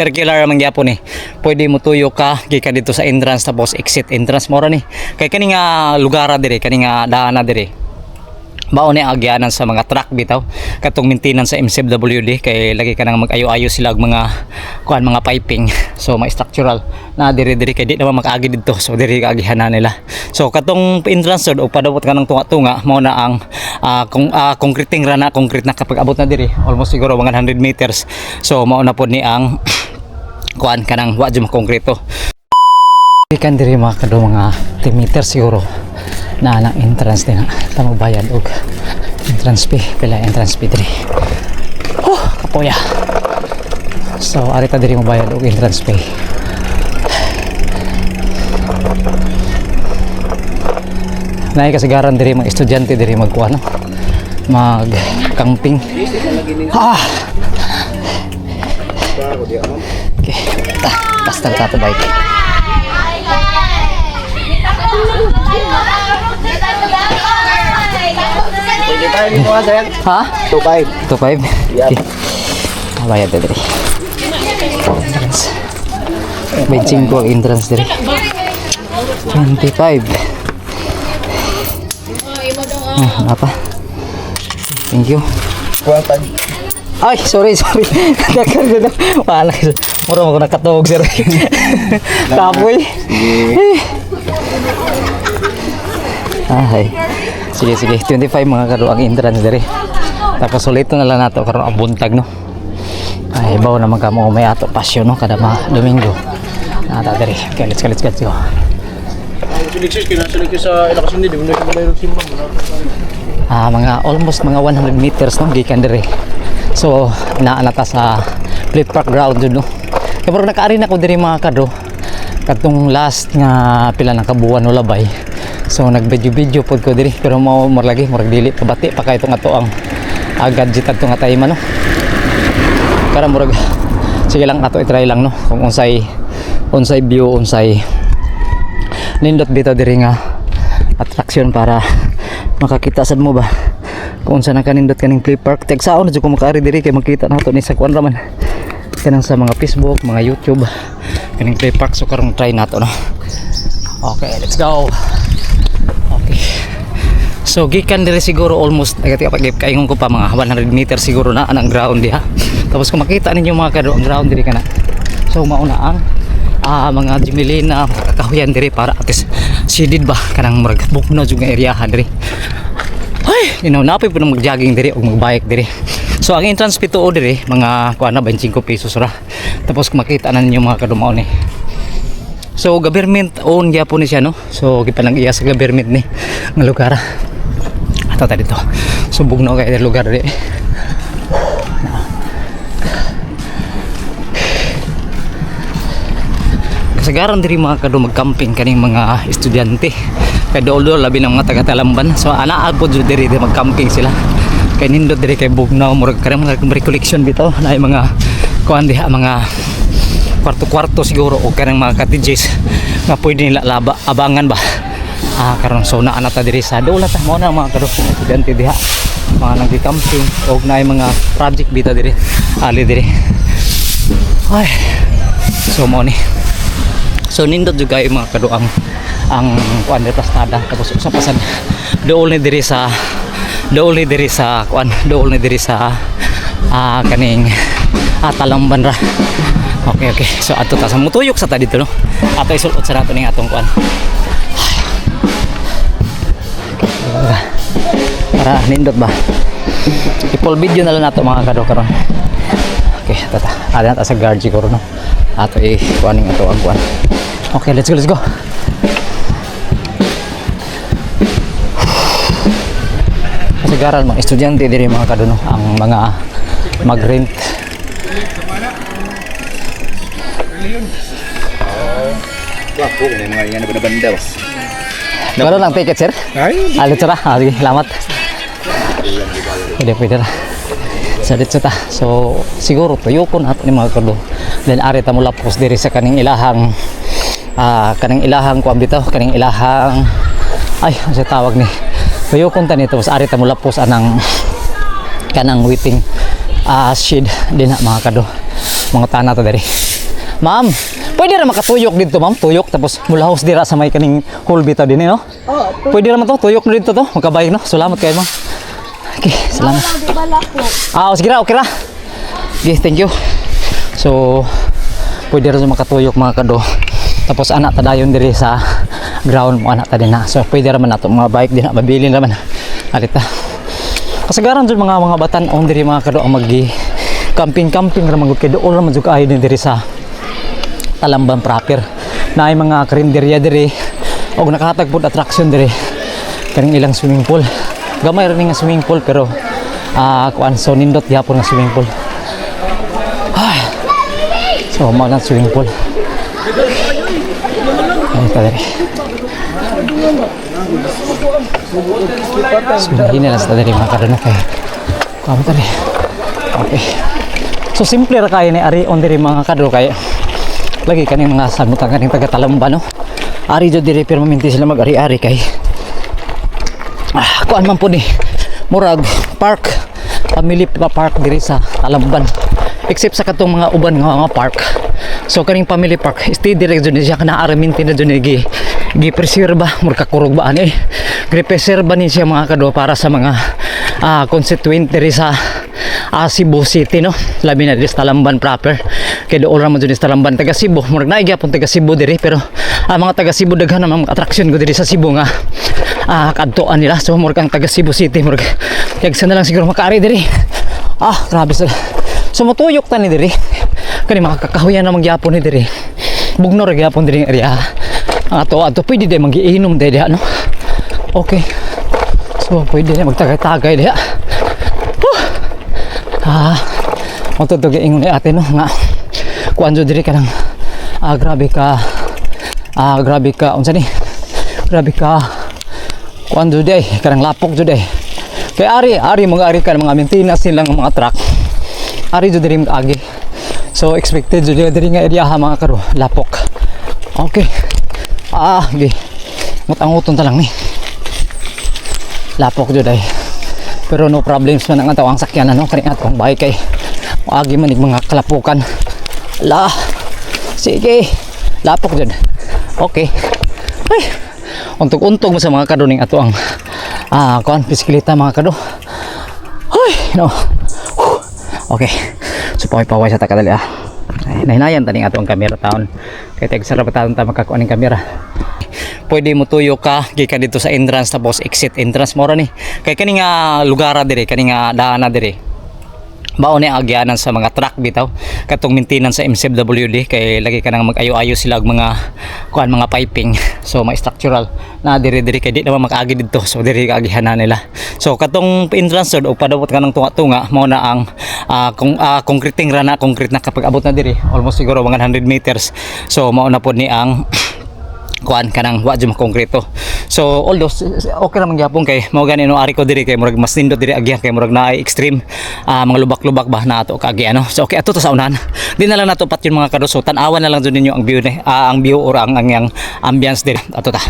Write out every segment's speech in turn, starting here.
circular man gyapon ni. Pwede mo tuyo ka gikan dito sa entrance, tapos exit, entrance mo ra ni. Kay kani nga lugar diri, kani nga daan na diri, mao ni agyanan sa mga truck bitaw, katong maintenance sa MCWD, kay lagi ka nang mag-ayo-ayo sila og mga kuan, mga piping. So mga structural na diri diri, kay di naman makaagi didto, so diri kaagihan na nila. So katong entrance road o padabot ka ng tunga-tunga, mao na ang kung concreting ra na, concrete na. Kapag abot na diri, almost siguro mga 100 meters, so mao na pod ni ang kuan, kanang wa jud konkreto. Ikan diri, mga kado, mga 10 meters siguro na ang entrance din na ta magbayad og entrance fee. Pila entrance fee diri? Oh, kapoya. So ari ta diri mo bayad og entrance fee. Naay kasagaran diri mga estudyante diri magkuha, no, mag camping. Ah, okay, ta basta ta to bike. Ha? 2.5. 2.5? Yeah. Okay. Ah, bayad na diri. Entrance. May 5 ang entrance diri. 25. Ah, apa? Thank you. Kuha pag Ay, sorry, sorry. Dakar na. Wala. Mura mo ko nakatuog, sir. Kapoy. Ay. Sige, sige. 25, mga karo, ang entrance diri. Tapos ulit na lang nato karon ang buntag, no. Ay, baw naman kamo may ato pasyon, no, kada mga Domingo. Nata diri. Okay, let's go, let's go, let's go. Sa ilakasin di mo na siya simba. Ah, mga almost mga 100 meters, no, gikan diri. So, naa na ta sa play park ground jud, no. Kaya pero nakaari na ko diri, mga kado, katong last nga pila ng kabuan o labay. So nag-video-video pod ko diri, pero mao mo lagi murag dili pabati pa kay itong ato ang gadget adto nga time, ano. Kara murag sige lang, ato i-try lang, no, kung unsay unsay view, unsay nindot bitaw diri nga attraction para makakita sad mo ba kung unsa na kanindot kaning play park. Tagsaon na jud ko makaari diri, kay makita na to ni sa kuan raman, kanang sa mga Facebook, mga YouTube, kaning play park. So karong try nato, no. Okay, let's go. Okay, so gikan diri siguro almost nagati pa kaingon ko pa mga 100 meters siguro na ang ground diha. Tapos kung makita ninyo, mga kado, ang ground diri kana. So mauna ang mga jimilina, kakahuyan diri para at least sidid ba, kanang murag bukno jud nga eryahan diri. Ay, napay po nang mag-jogging diri o mag-bike diri. So ang entrance fee tuo diri mga kuan na, 25 pesos ra. Tapos kung makita na ninyo, mga kadumao, ni. So government own gyapon ni siya, no. So gipanang iya sa government ni nga lugar. Ato ta dito. So bugno kay lugar diri. Kasagaran diri, mga kado, mag-camping kaning mga estudyante. Kay dool labi ng mga taga Talamban. So ana po jud diri di mag-camping sila. Kay nindot diri kay bugnaw, murag kanang mga recollection bitaw na mga kuan diha, mga kwarto-kwarto siguro o kanang mga cottages nga pwede nila laba, abangan ba. Ah, karon so naa na ta diri sa dool ta mo na, mga kado, estudyante diha mga nagi-camping og naay mga project bitaw diri, ali diri. Ay, so mo ni. So nindot jud kayo, mga kado, ang kuan diri plastada. Tapos usa pa sad, dool ni diri sa kuan, dool ni diri sa kaning Talamban ra. Okay. So adto ta sa mutuyok sa ta dito, no. Ato isulot sa nato ning atong kuan. Okay. Para nindot ba? I-full video na lang nato, mga kado, karon. Okay, tata. Ada na ta sa guard siguro, no. Ato i kuaning ato ang kuan. Okay, let's go, let's go. Kasagaran mga estudyante diri, mga kado, no, ang mga mag-rent. Wapo kay mga yan na banda ba. Pero lang ticket, sir? Ay, Ah, dito ra. Ah, sige, salamat. Pwede, pwede ra. So, dito ta. So, siguro, tuyokon ato ni mga kado. Then, ari ta mo lapos diri sa kaning ilahang kuan bitaw, kaning ilahang, ay, ano siya tawag ni? Tuyokon ta nito, tapos ari ta mo lapos anang kanang waiting shed din na, mga kado. Mga tana ta diri. Ma'am, pwede ra makatuyok dito, ma'am. Tuyok tapos mulahos dira sa may kaning hall bitaw din eh, no? Oh, Pwede ra man to, tuyok na dito to. Makabay no. Salamat kayo, ma'am. Okay, salamat. di ba lako? Ah, oh, sige ra, okay ra. Okay, thank you. So, pwede ra makatuyok, mga kado. Tapos anak ta dayon diri sa ground mo, anak ta din na. So, pwede ra man nato mga bike din na mabilin ra man. Alita. Kasagaran jud mga batan-on diri, mga kado, ang magi camping camping ra man gud kay dool ra man jud kaayo din diri sa Talamban proper. Naay mga karinderya diri og nakahatag pod attraction diri kaning ilang swimming pool. Gamay ra ni nga swimming pool pero kuan, so nindot gyapon nga swimming pool. Ah. So mao lang swimming pool. Ay ta diri. So hina lang sa diri, mga kadano, kay kuan ta diri. Okay. So simple ra kayo ni ari on diri, mga kadro, kay lagi kaning mga samutan kaning taga Talamban, no. Ari jud diri pero maminti sila mag-ari-ari kay kuan man po ni murag park, family pa park diri sa Talamban except sa katong mga uban nga mga park. So kaning family park stay direct jud ni siya kana araminti na jud ni gi gi preserve ba, murag kakurog ba ani gi preserve ba ni siya, mga kado, para sa mga constituent diri sa Cebu City, no, labi na diri sa Talamban proper kay dool ra man jud ni sa Talamban. Taga Cebu murag naay gyapon taga Cebu diri pero ang mga taga Cebu daghan naman mga attraction ko diri sa Cebu nga kadtuan nila. So murag ang taga Cebu City murag yagsa na lang siguro makaari diri. Grabe sila. So mutuyok ta ni diri kani mga kakahuyan na magyapon ni diri, bugno ra gyapon diri nga area. Ang ato ato pwede di magiinom diri diha, no? Okay, so pwede na magtagay-tagay diha. Huh. Mo to ingon ni ate, no, nga kuan jud diri kanang grabe ka, unsa ni, grabe ka kuan jud ay kanang lapok jud ay kay ari ari mga ari ka mga maintenance nilang mga truck ari jud diri mag-agi. So expected jud diri nga area ha, mga karo, lapok. Okay, gi mutanguton ta lang ni lapok jud ay pero no problems man ang atong sakyan, ano, kani atong bike kay agi man ig mga kalapukan la. Sige, lapok jud. Okay, ay untog-untog mo sa mga kado ning ato ang kuan bisikleta, mga kado. Ay no. Whew. Okay, so paway-paway sa takadali. Ay, nahinayan taning ato ang kamera taon kay tag sarap taon ta makakuan ning kamera. Pwede mo tuyo ka gikan dito sa entrance tapos exit entrance mo ra ni kay kani nga lugar diri, kani nga daan na diri mao ni agyanan sa mga truck bitaw katong maintenance sa MCWD kay lagi ka nang mag-ayo-ayo sila og mga kuan, mga piping. So mga structural na diri diri kay di naman makaagi didto, so diri kaagihan na nila. So katong entrance road o padabot ka ng tunga-tunga mao na ang kung concreting ra na, concrete na kapag abot na diri almost siguro mga 100 meters. So mao na pod ni ang kuan kanang wa jud konkreto. So although okay ra man gyapon kay mao gani no ari ko diri kay murag mas nindot diri agya kay murag naay extreme mga lubak-lubak ba na ato kaagi, ano. So okay, ato to sa unahan. Di na lang nato patyon, mga kado. So tan-awan na lang jud ninyo ang view ni ang view or ang ambience diri. Ato ta.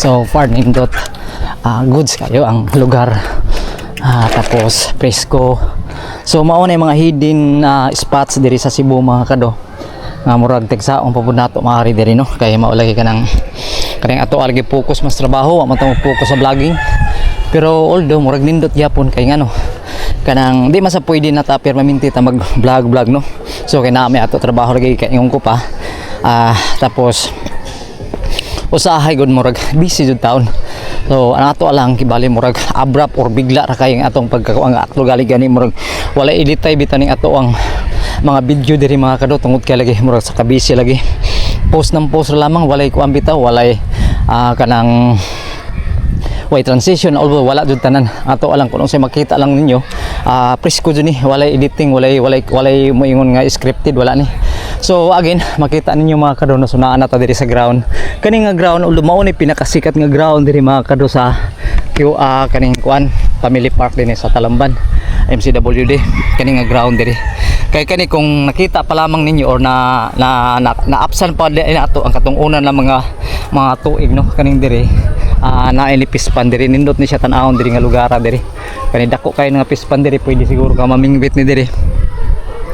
So far nindot, goods kayo ang lugar. Tapos presko. So mao na yung mga hidden spots diri sa Cebu, mga kado. Nga murag tigsaon pa pud nato maari diri, no, kay mao lagi kanang kanang ato lagi focus mas trabaho, wa man ta mo focus sa vlogging. Pero although murag nindot gyapon kay ngano kanang di man sa pwede na ta permanente ta mag vlog vlog, no. So kay naa ato trabaho lagi kay ingon ko pa. Tapos usahay gud murag busy jud taon. So ang ato lang kibali murag abrupt or bigla ra kay ang atong pagkakuang ato gali gani, murag wala editay bitan ning ato ang mga video diri, mga kado, tungod kay lagi murag sa kabisi lagi, post ng post ra lamang, walay kuan bitaw, walay kanang way transition, although wala jud tanan. Ato alang kung unsay makita lang ninyo, presko jud ni, walay editing, walay moingon nga scripted, wala ni. So again, makita ninyo, mga kado, no, so naa na ta diri sa ground, kani nga ground, although mao ni pinakasikat nga ground diri, mga kado, sa QA kaning kuan Family Park dinhi sa Talamban, MCWD, kani nga ground diri. Kay kani kung nakita pa lamang ninyo or na, na-absan pa di ato ang katong una na mga tuig, no, kaning diri naa ni fish pond diri. Nindot ni siya tan-awon diri nga lugar diri. Kani dako kay nga fish pond diri, pwede siguro ka mamingwit ni diri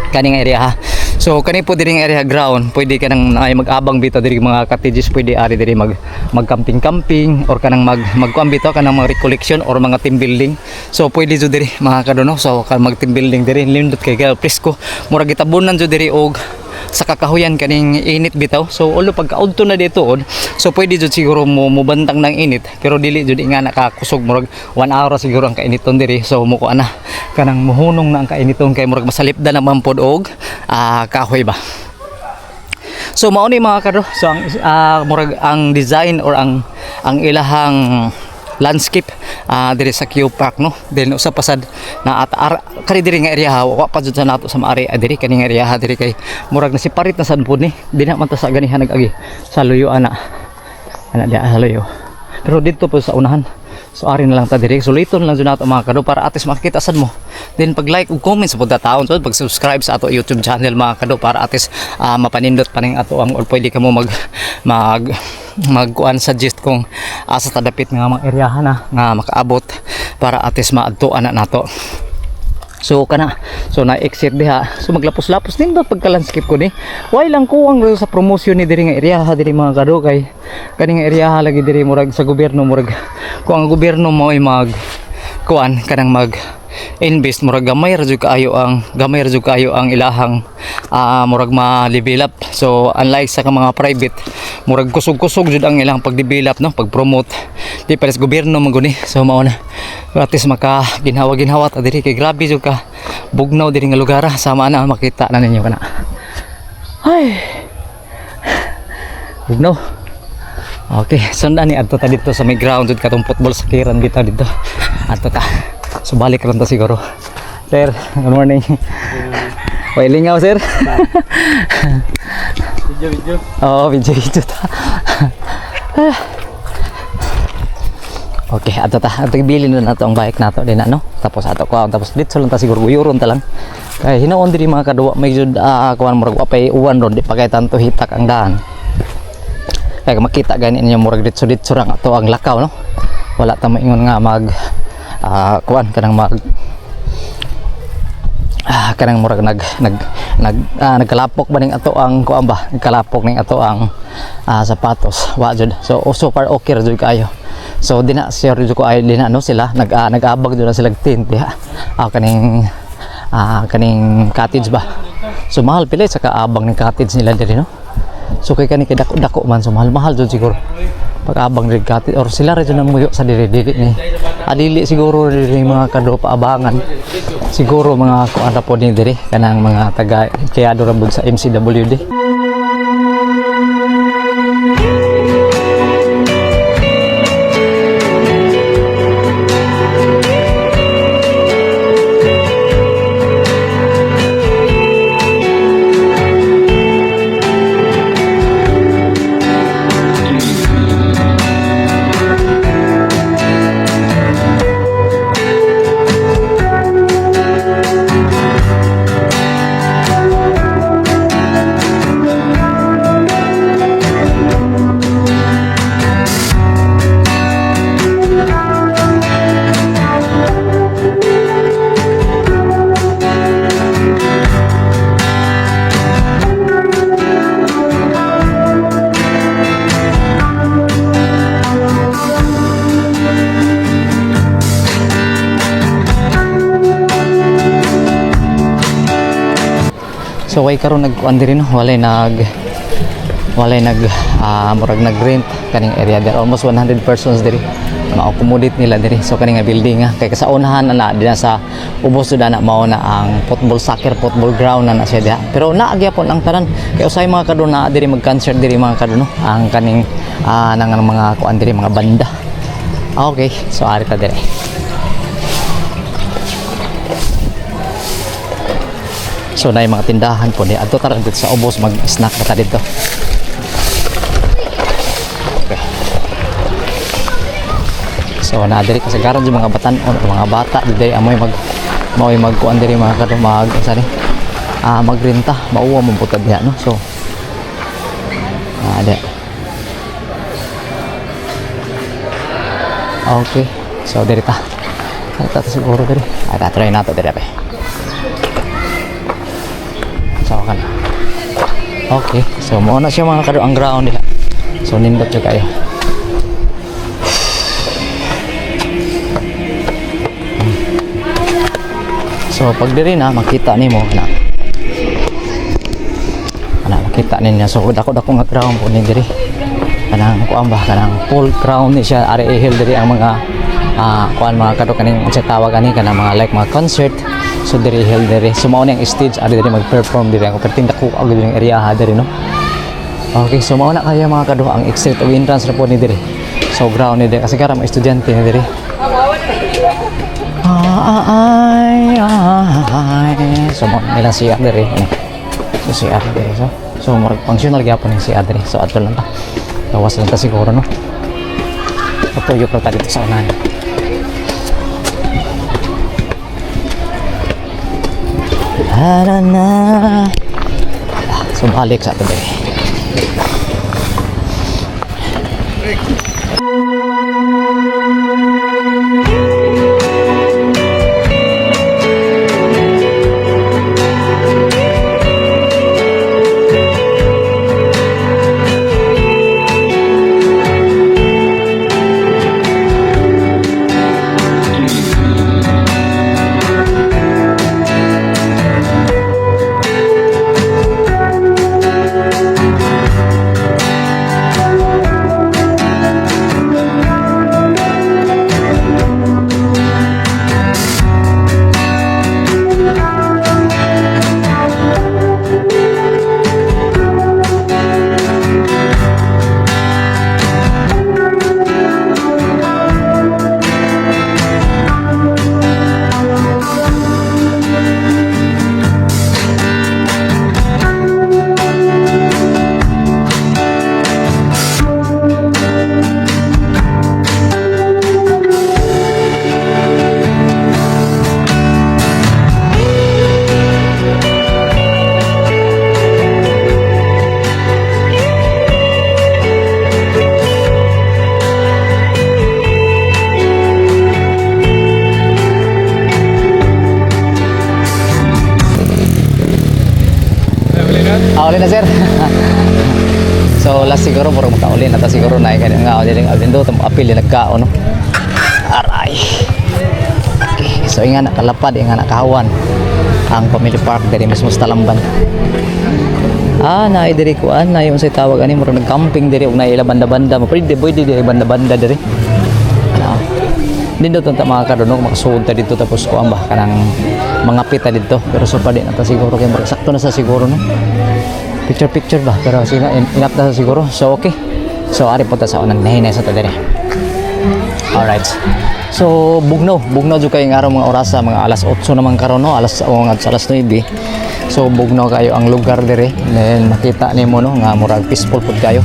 kani nga area, ha. So kani po diri nga area ground, pwede ka nang ay mag-abang bitaw diri, mga cottages, pwede ari diri mag mag-camping camping or kanang mag magkuan bitaw, kanang mga recollection or mga team building. So pwede jud diri, mga kadono. So kan mag team building diri, nindot kay kay presko. Murag gitabunan jud diri og sa kakahuyan kaning init bitaw. So ulo pagkaudto na dito on, so pwede jud siguro mo mubantang ng init, pero dili jud nga nakakusog, murag 1 hour siguro ang kainiton diri. So mo ko ana kanang muhunong na ang kainiton kay murag masalipda naman pod og kahoy ba. So mao ni, mga kado. So ang murag ang design or ang ilahang landscape diri sa Q Park, no. Then usa pa sad na at kani diri nga area, ha, wa pa jud sa nato sa maari diri kani nga area, ha, diri kay murag na separate na sad pud ni. Dinha man ta sa ganihan nag-agi sa luyo ana. Ana diha sa luyo. Pero dito po sa unahan. So ari na lang ta diri. So later lang jud nato, mga kado, para at least makita sad mo. Then pag like ug comment sa punta taon, so pag subscribe sa ato YouTube channel, mga kado, para at least mapanindot pa ning ato ang or pwede ka mo mag mag magkuan suggest kung asa ta dapit nga mga area na nga makaabot para at least maadtuan na nato. So kana, so na exit diha. So maglapos-lapos din ba pagka landscape ko ni. Why lang kuwang sa promotion ni diri nga area ha diri, mga kado, kay kani nga area ha lagi diri murag sa gobyerno, murag kung ang gobyerno mo ay mag kuan kanang mag invest, murag gamay ra jud kaayo ang ilahang murag ma-develop. So unlike sa mga private, murag kusog-kusog jud ang ilang pag-develop, no, pag-promote. Di pares gobyerno man guni. So mao na, at least maka ginhawa-ginhawa ta diri kay grabe jud ka bugnaw diri nga lugar, ah. Sama na makita na ninyo kana. Ay, bugnaw. Okay, sundan ni adto ta dito sa may ground jud katong football sakiran dito dito. Adto ta. So balik ron ta siguro. Sir, good morning. Way lingaw, sir. Video, video. Oo, video video ta. Okay, ato ta. Ato bilin na nato ang bike nato din ano. Tapos ato ko, tapos dito lang ta siguro, guyuron ta lang. Kay hinuon diri, mga kaduwa, may jud kuan, murag wa pay uwan ron, di pa kay tanto hitak ang daan. Kaya makita gani ninyo murag ditso ditso ra ato ang lakaw, no. Wala ta maingon nga mag kuan kanang mag kanang murag nag nag nag nagkalapok ba ning ato ang kuan ba, nagkalapok ning ato ang sapatos, wa jud. So oh, so far okay ra jud kaayo. So dina sir jud ko ay dina, no, sila nag-abag jud na sila tent diha, kaning cottage ba. So mahal pila sa kaabang ning cottage nila diri, no. So kay kani kay dako dako man, so mahal mahal jud siguro pag-abang diri cottage or sila ra jud muyo sa diri dili ni adili siguro diri, mga kado, paabangan siguro mga kuan ra po ni diri, kanang mga taga empleyado ra bud sa MCWD. So way karon nagkuan diri, no, walay nag murag nag-rent kaning area there. Almost 100 persons diri ma-accommodate nila diri. So kaning nga building nga kay sa unahan na dinha sa ubos jud ana, mao na ang football, soccer, football ground na na siya diha. Pero naa gyapon ang tanan kay usahay, mga kadon, na diri mag-concert diri, mga kadon, no? Ang kaning nang ang mga kuan diri, mga banda. Okay, so ari ta diri. So na yung mga tindahan po ni adto, tara dito sa ubos, mag-snack na ta dito. Okay. So na diri kasagaran yung mga batan-on o mga bata diri amoy mag maoy magkuan diri, mga kadto, mag unsa ni magrenta, mauwa mo putad diha, no. So di. Okay. So diri ta. Ta siguro diri. Ay, ta try nato diri, be. So kan. Okay. So mao na siya, mga kado, ang ground nila. So nindot jud kayo. So pag diri na makita nimo na ana, makita ninyo, so dako dako nga ground po ni diri, kanang kuan ba, kanang full ground ni siya. Ari ihil diri ang mga kuan, mga kado, kaning unsay tawag ani, kanang mga like mga concert. So diri ihil diri. So mao ni ang stage, ari diri mag-perform diri ang perting dako og diri ang area ha diri, no. Okay, so mao na kaya, mga kado, ang exit o entrance na po ni diri. So ground ni diri kasi karon mga estudyante ni diri. Ah, ay, ay. So mao nila siya diri. Ano? So CR diri, so murag functional gyapon yung CR diri. So adto lang ta. Gawas lang ta siguro, no. Patuyok ra ta dito sa unahan. Tara na. So balik sa ato diri. Ah, uli na, sir. So last siguro puro makauli na ta siguro na kaya nga dili nga do tamo apil nagkaon, no. Aray. Okay, so inga nakalapad, inga nakahawan ang Family Park diri mismo sa Talamban. Ah, naay diri kuan, na yung sa tawag ani, murag nag-camping diri ug naay ila banda-banda. Mo pwede pwede diri banda-banda diri. Ano? Nindot ta, mga kadunok, makasuod ta dito tapos kuan ba, kanang mga pita dito. Pero so pa di na ta siguro kay murag sakto na sa siguro, no. Picture picture ba, pero sige na, enough na sa siguro. So okay. So ari po ta sa unang nahinay sa ta diri. Alright. So bugnaw, bugnaw jud kayo ng araw, mga orasa, mga alas 8 naman karon, no, alas o nga alas 9. So bugnaw kayo ang lugar diri. Then makita nimo, no, nga murag peaceful pud kayo.